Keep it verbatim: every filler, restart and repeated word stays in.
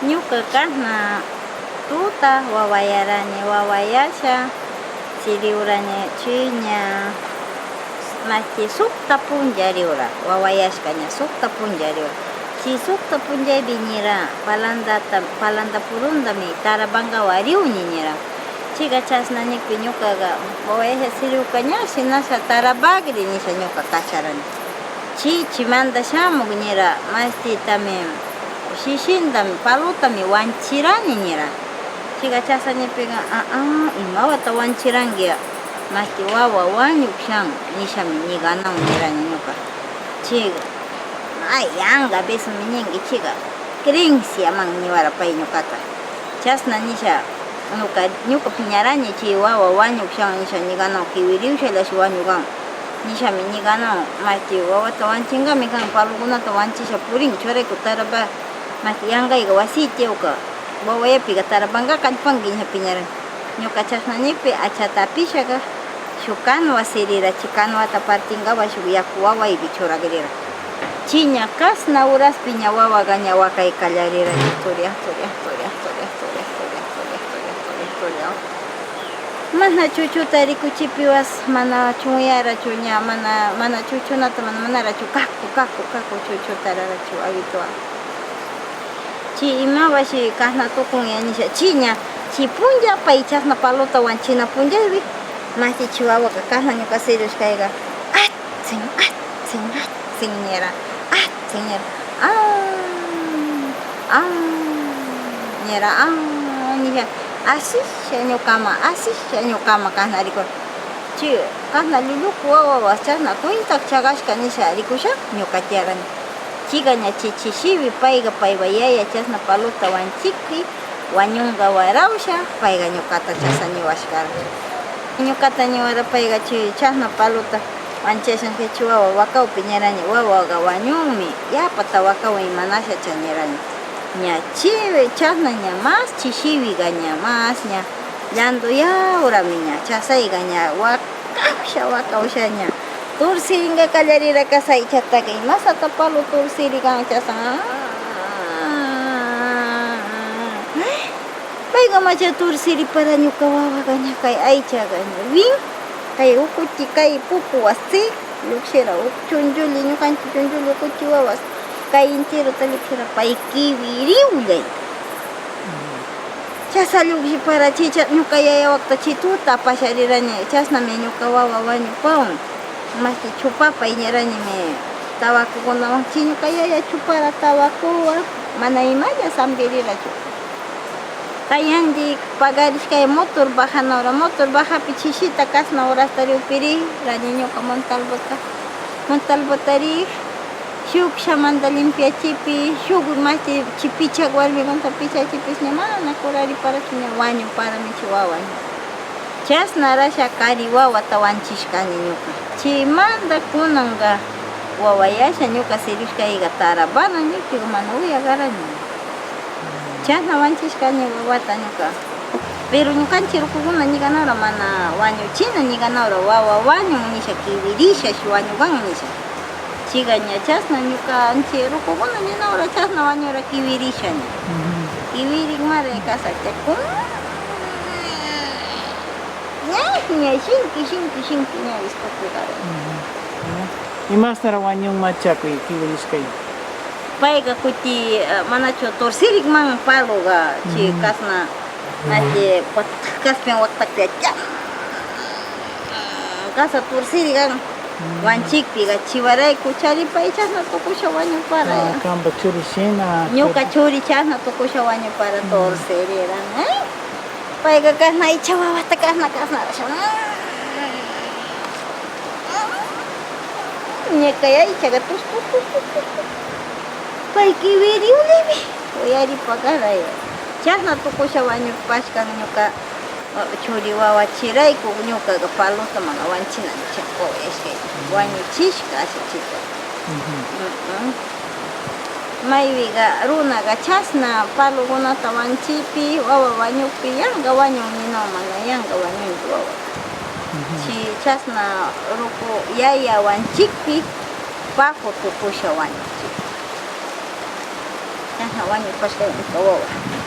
Ñuqa kasna tuta wawayarani, wawayasha, siriurani chiña, maski sukta punllariura, wawayashkaña sukta punllariura. Chi sukta punllaypi nira, palantata, palanta purundami tarapankawa riuni nira. Chiqa chasna nikpi ñuqaqa wawayasha siriukaña, shinasha tarapakri nisha ñuqa kacharani. Chi, chimanta shamuk nira, mastitami, shishintami, palutami wanchirani nira. Chiqa chasna nikpiqa, a, a, imawata wanchiranki? Masti wawa wañukshan nishami ñiqanaw nirani ñuqa. Chiqa, ay, yanqa besumi ninki chiqa, creenciaman niwara pay ñuqata. Chasna nisha, ñuqa, ñuqa piñarani chi wawa wañukshan nisha ñiqanaw, kiwiriushallashi wañuqan nishami ñiqanaw, masti wawata wanchinqami kan, palukunata wanchisha purin, chayrayku tarapa, masti yanqayqa wasiytiyuqqa, wawayapiqa tarapanqa kallpanki nisha piñaran. Ñuqa chasna nikpi achata apishaqa, shuk kanwa sirira, chi kanwata partinqawa shuk yaku wawaypi churakrira. Chiña kasna uraspiña wawaqa ña waqay qallarira, ña turiaq, turiaq, turiaq. Mana chuchuta rikuchipiwas mana chunyarachu, ña mana, mana chuchunata mana, manarachu kaku, kaku, kaku chuchutararachu habitual. Chi imawashi kasna tukunya nisha, chiña, chi punlla pay chasna paluta wanchina punllaypi, masti chi wawaqa kasna ñuqa siriushkayqa, atsin, atsin, atsin nira, atsin nira, ah, ah, nira, ah, nisha, asisha ñuqama, asisha ñuqama kasna rikun. Chi, kasna llulluku wawawas chasna cuenta chagashka nisha rikusha ñuqa tiyarani. Chiqa ña chi, chi shiwi payqa, paypa yaya chasna paluta wanchikpi wañunqa warawsha, payqa ñuqata chasna niwashkarqa. Ñuqata niwara payqa chi chasna paluta wanchashan chi wawa wakawpi nirani, wawaqa wañunmi, yapata wakawan imanasha chay nirani. Ña chi chasna ña mas chi shiwiqa ña mas ña llanduyawrami ña chasayqa ña wakawsha, wakawsha ña. Tursirinqa qallarira kasaychataqa, imasata palu tursiri kan chasan. Payqa macha tursiripara ñuqa wawaqa ña kay aychaqa ña win, kay ukuchi, kay pupu wasi, llukshira uk chunchulli, ñuqanchik chunchulli ukuchi wawas, kay enterota llukshira pay kiwiriwllay. Chasa llukshipara chicha ñuqa yayawaqta chi tuta apasharirani, chasnami ñuqa wawa wañupawan. Masti chupapay niranimi tabacokunawan, chi ñuqa yaya chupara tabacowan, mana imalla sampirirachu. Kayandik pagarishkay motor bajanora, motor bajapi chishita kasna horasta riupiriraña ñuqa Montalbota, Montalbota rik, shuk shamanta limpiachipi, shuk machi chi pichak warmikunata pichachipis ña mana kurariparachu, ña wañuparami chi wawa. Chasnarasha kari wawata wanchishkani ñuqa. Chaymanta kunanqa wawayasha ñuqa sirishkayqa tarapana ñuqpiqa mana uyaqaraña. Chasna wanchishkani wawata ñuqa. Pero ñuqanchik rukukuna ñiqanawra mana wañuchina, ñiqanawra wawa wañun nisha, kiwirisha, wañuqan nisha. Chiqa ña chasna ñuqanchik rukukuna ninawra chasna wañura kiwirisha ña. Kiwirikmari kasachakun. Ña, ña, shinki, shinki, shinki, ña, iskupikara. Imasnara wañun machakuy kiwirishkay? Payqa kuti, ah, manachu tursirikman paluqa, chi kasna, manachu, waktak kaspin waktakpi, cham, kasa tursirikan. Wanchikpiqa chiwarayku charipay chasna tukusha wañupara. Ah, kanpa churi shina. Ñuqa churi chasna tukusha wañupara tursiriran, eh? Payqa kasna icha wawata kasna, kasna. Ña kay aychaqa tus, tus, tus. Pay kiwiriwlimi uyaripakaraya. Chasna tukusha wañupashkan ñuqa. Churi wawa chirayku ñuqaqa paluta mana wañuchina nisha wawayashkayta, wañuchishka ashachita. Maypiqa runaqa chasna palukunata wañuchikpi, wawa wañukpi yanqa wañun ninaw, mana yanqa wañunchu wawa. Chi chasna ruku yaya wañuchikpi, paku tukusha wañuchik. Chasna Wañupashka ñuka wawa.